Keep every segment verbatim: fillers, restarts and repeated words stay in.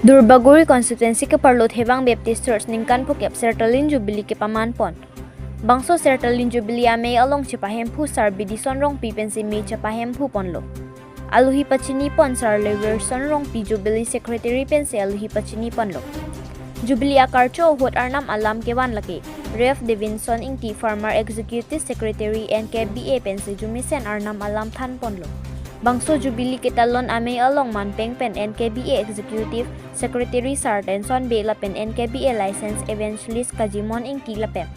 Duarbagori constituency keparlo Thevang Baptist Church ningkan phokep Sertalin Jubilee kepaman pon. Bangso Sertalin Jubilee amei along chepahemphu Sar Bidison Rongpi pensi mei chepahemphu ponlo. Aluhi pachini pon Sar Leverson Rongpi Jubilee Secretary pensi aluhi pachini ponlo. Jubilee akarcho ahut arnam alam kevan lake Rev Davidson Ingti, former Executive Secretary N K B A pensi arjumesen arnam alam than ponlo. Bangso Jubilee ketalon amei along manpeng pen N K B A Executive Secretary Sar Tenson Bey lapen N K B A Licensed Evangelist Kajimon Ingti lapen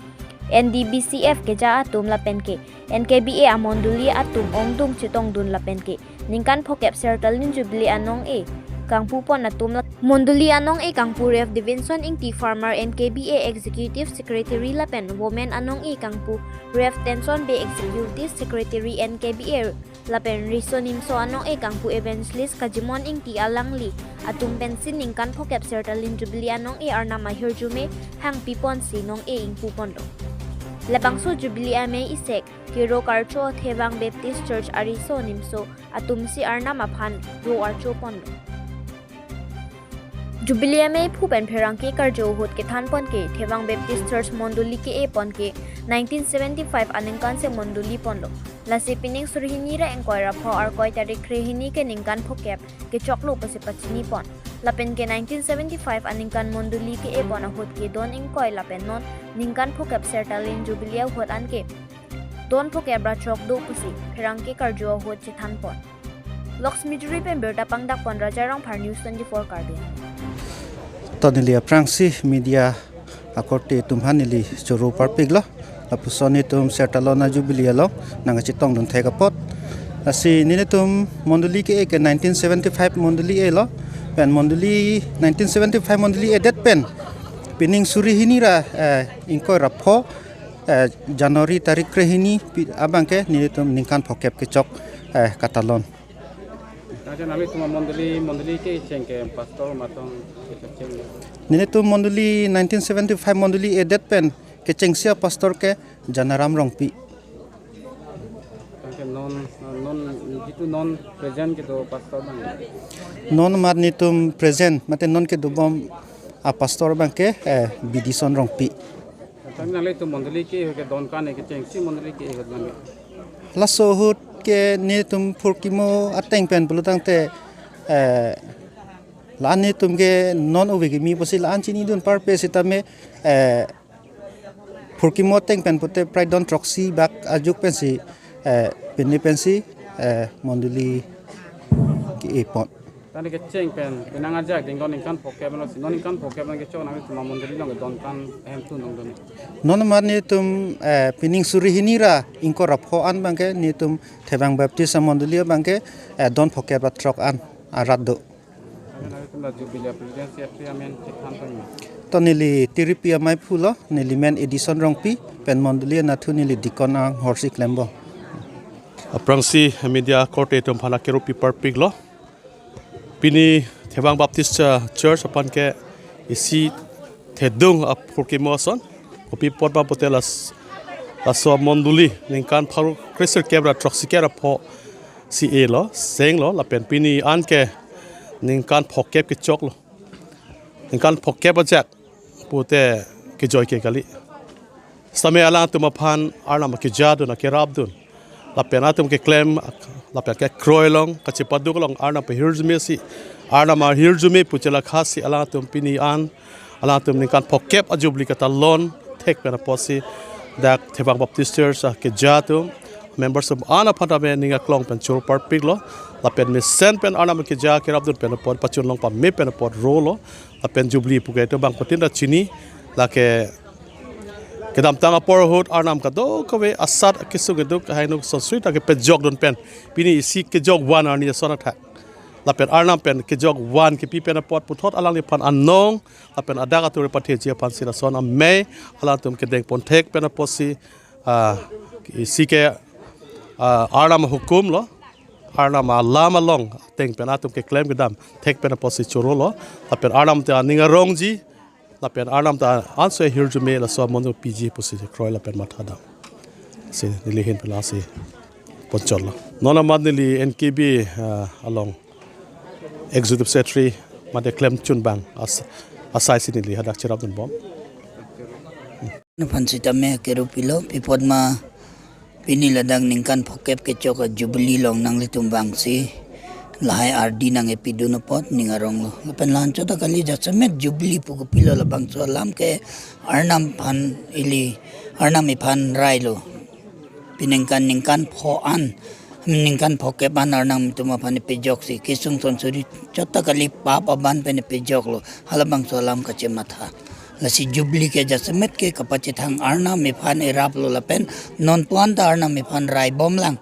N D B C F keja atum lapen ke N K B A amondoli atum ongdung chetongdun lapen ke ningkan phokep Sertalin Jubilee anong-e kangpu pon atum la mondoli anong-e kangpu Rev Davidson Ingti, former N K B A Executive Secretary lapen women anong-e kangpu Rev Tenson Bey, Executive Secretary N K B A lapen Riso Nimso anong-e kangpu Evangelist Kajimon Ingti alangli atum pensi ningkan phokep Sertalin Jubilee anong-e arnam ahirjume hangpi ponsi nong-e ingpu ponlo. Labangso Jubilee amei isek kero karcho Thevang Baptist Church ariso nimso atumsi arnam aphan ro archo ponlo. Jubilee amei phu pen pherangke karjo ahut kethan pon ke Thevang Baptist Church mondoli ke-e pon ke nineteen seventy-five aningkan si mondoli ponlo. Lasi pining suri hini ra ingkoi ra pho Arkoi tarik krehini ke ningkan phokep kechoklo pusi pachini pon. Lapen ke nineteen seventy-five aningkan mondoli ke-e pon ahut ke don ingkoi lapen non ningkan phokep Sertalin Jubilee ahut anke don phokep ra throk do pusi pherangke karjo ahut chethan pon. Laxmijuri pen birta pangdak pon Raja Rongphar, News twenty-four Karbi. To neli aphrangsi media akorte atum aphan neli choro parpiklo. Lapuson nelitum Sertalin Jubilee along nangkachetongdun thek apot. Lasi nelitum mondoli ke-e ke nineteen seventy-five mondoli e-lo. Pen mondoli nineteen seventy-five mondoli edet pen pining suri hini ra, eh, ingkoi ra pho, eh, January tarik krehini pi-, abangke nelitum ningkan phokep kechok, eh, katalon. Acha nangli tum amondoli, mondoli kecheng ke pastor matong kecheng. Nelitum mondoli nineteen seventy-five mondoli edet pen kechengsi apastor ke Janaram Rongpi. Tangke non, non, jitu non present kedo pastor abang. Non amat nelitum present, mate non kedobom apastor abangke, eh, Bidison Rongpi. Tangke nanglitum mondoli ke-e ke don kan kechengsi mondoli ke-e abang. Laso ahut ke nelitum phurkimo ateng pen pulotangte, eh, la-an nelitum ke non ove kimi pusi la-an chinidun parpe sitame, eh, phurkimo ateng pen pute prai don throksi bak ajuk pensi, eh, pini pensi, eh, mondoli ke-e pon. Tangte kecheng pen, penang ajak dingkon ningkan phokep pen lo si, non ningkan phokep pen kechok nangtum amondoli along don kan ahem tu nong don. Non amat nelitum, eh, pining suri hini ra ingkoi ra pho an abangke nelitum Thevang Baptist amondoli abangke, eh, don phokep ra throk an arat do. Amen, amen, tum la Jubilee President Secretary amen chethan tanglo. To neli tiripi amei phulo, neli men Edison Rongpi, pen mondoli anatthu neli Deacon anghor si klembo. Aphrangsi media akorte atum aphan akero pi parpiklo. Pini Thevang Baptist, uh, Church aphan ke isi thedung aphurkimo ason. Kopi apot ma pute las-, laso mondoli ningkan pharo kre sirkep ra throksi kep ra pho si e-lo, senglo, lapen pini anke ningkan phokep kechoklo. Ningkan phokep ajak pute kejoi ke kali. Sitame alangtum aphan arnam akejadun akerapdun lapen atum keklem lapen kekroi along kachepaduk along arnam ahirjume si, arnam ahirjume pu chelakha si alangtum pini an alangtum ningkan phokep a-Jubilee katalon thek pen apotsi dak Thevang Baptist Church akeja atum members atum an aphan tame ning aklong pen choro parpiklo. Lapen mesen pen arnam akeja kerapdun pen apot pachun long pame pen apot rolo. Lapen Jubilee pu ke itum bangphutin ta chini, lake kedamtang apor ahut arnam kadokave asat kesung keduk hainu sonsri ta kepejokdun pen pini isi kejok van arni ason athak. Lapen arnam pen kejok van kepi pen apot puthot alangliphan anong lapen adak atur patheji aphansi lason amei alangtum kedeng pon thek pen apotsi, ah, isi ke, ah, arnam ahukum lo, arnam alam along ateng pen atum keklem kedam thek pen apotsi chorolo, lapen arnam ta aning arongji, lapen arnam ta anso ahirjume laso amonit piji pusi kroi lapen mathadam. Si neli ahin pen lasi ponchotlo. Non amat neli N K B, ah, along Executive Secretary mate klemchun abang as-, asai si neli hadak cherapdunbom. Aphan sitame akero pilo, pi apot ma pini ladak ningkan phokep kechok a-jubilee along nanglitum abang si lahai ardi nangkepidun apot ning aronglo. Lapen la-anchot ta kali, jasemet jubilee pu kopilo, labangso alam ke Arnam aphan ili, Arnam iphan railo. Pi ningkan, ningkan pho an, ningkan phokep an Arnam atum aphan ipejoksi, kesung son suri chot ta kali, pap aban pen ipejoklo. Halabangso alam kachematha. Lasi jubilee ke jasemet ke kapachethang Arnam iphan iraplo lapen non pu an ta Arnam iphan raibomlang.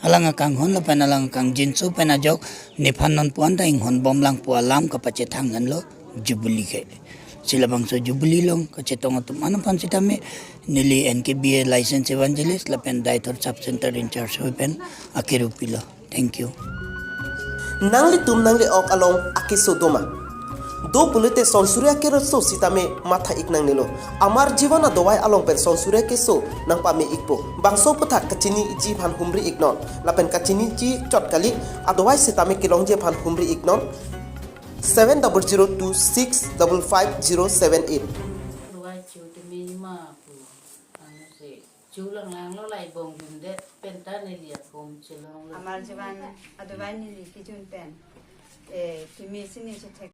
Alang akanghon lapen alang akangjinso pen ajok nephan non pu an ta inghonbomlang pu alam kapachethang henlo jubilee ke. Si labangso jubilee along kachetong atum an aphan sitame neli N K B A licensed evangelist lapen Deithor sub center in charge pen akero pilo. Thank you. Nanglitum nangli-ok along akeso doma? Do pulote Son Surya Keroso sitame matha-ik nangnelo. Amar Jivan adovai along pen Son Surya Keso nangpame-ikpo. Bangso aphuthak kachiniji aphan humri iknon. Lapen kachiniji chot kali, adovai sitame kelongji aphan humri iknon. Seven double zero two six double five zero seven eight. Ruai chu timi ma pu. Ang si chu lang lang lo, lai bong dun det pen ta neli akom chelong lo. Amar Jivan adovai neli kejun pen, eh, kimi sini chethek